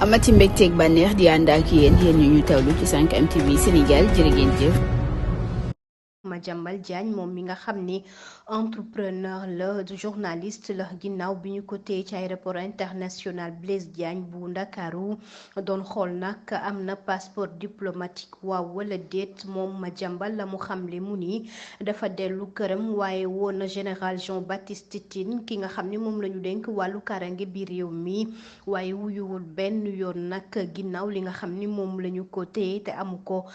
amati mbégteeg bànneex di ànd ak yéen ñu tawlu ci 5M TV Sénégal jërë ngeen jëf. Madiambal Diagne moom mi nga xam ni entrepreneur la journaliste la ginnaaw bi ñu ko téye ci aéroport international Blaise Diagne bu Ndakaaru doon xool nag am na passeport diplomatique waaw wala déet moom Madiambal la mu xamle mu ni dafa dellu këram waaye woon na général Jean-Baptiste Tine ki nga xam ni moom la ñu dénk wàllu karange bi réew mi waaye wuyuwul benn yoon nag ginnaaw li nga xam ni moom la ñu ko téye te amu ko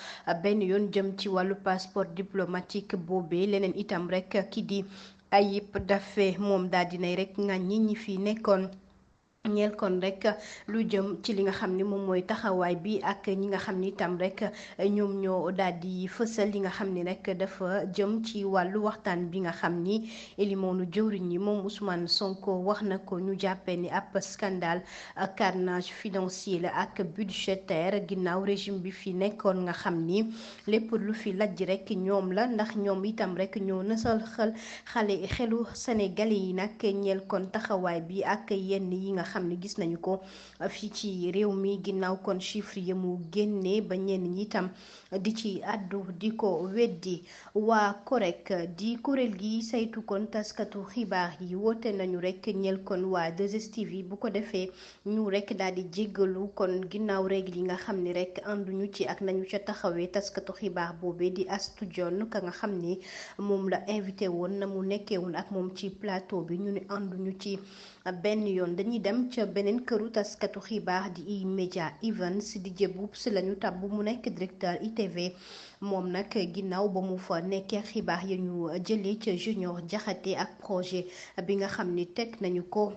benn yoon jëm ci wàllu passeport diplomatique boobee leneen itam rek ki di Ayib Daffé moom daal dinay rek ŋàññi ñi fi nekkoon ñeel kon rek lu jëm ci li nga xam ni moom mooy taxawaay bi ak ñi nga xam ni itam rek ñoom ñoo daal di fësal li nga xam ni rek dafa jëm ci wàllu waxtaan bi nga xam ni élimoonu jëwriñ yi moom Ousmane Sonko wax na ko ñu jàppee ni ab scandale carnage financier la ak budgétaire ginnaaw régime bi fi nekkoon nga xam ni lépp lu fi lajj rek ñoom la ndax ñoom itam rek ñoo nësal xelu sénégalais yi nag ñeel kon taxawaay bi ak yenn yi nga xam ne gis nañu ko fii ci réew mi ginnaaw kon chiffre yi mu génnee ba ñenn ñi itam di ci àddu di ko weddi waa COREC di kuréel gi saytu kon taskatu xibaar yi woote nañu rek ñeel kon waa 2STV bu ko defee ñu rek daal di jéggalu kon ginnaaw règle yi nga xam ni rek ànduñu ci ak nañu ca taxawee taskatu xibaar boobee di Astou Dione ka nga xam ni moom la invité woon na mu nekkee woon ak moom ci plateau bi ñu ne ànduñu ci benn yoon dañuy dem ca beneen këru taskatu xibaar di E-Media Events di Jéboups lañu tabb mu nekk directeur ITV moom nag ginnaaw ba mu fa nekkee xibaar ya ñu jëlee ca Junior Diakhaté ak projet bi nga xam ni teg nañu ko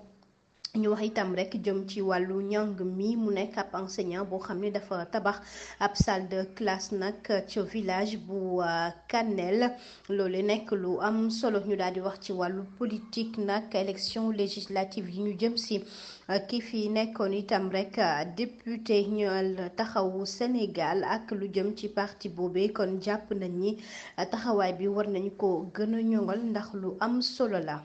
ñu wax itam rek jëm ci wàllu njàng mi mu nekk ab enseignant boo xam ne dafa tabax ab salle de classe nag ca village bu Kanel loolu nekk lu am solo ñu daal di wax ci wàllu politique nag élection législative yi ñu jëm si ki fi nekkoon itam rek député ñool taxawu Sénégal ak lu jëm ci parti boobee kon jàpp nañ ni taxawaay bi war nañu ko gën a ñoŋal ndax lu am solo la.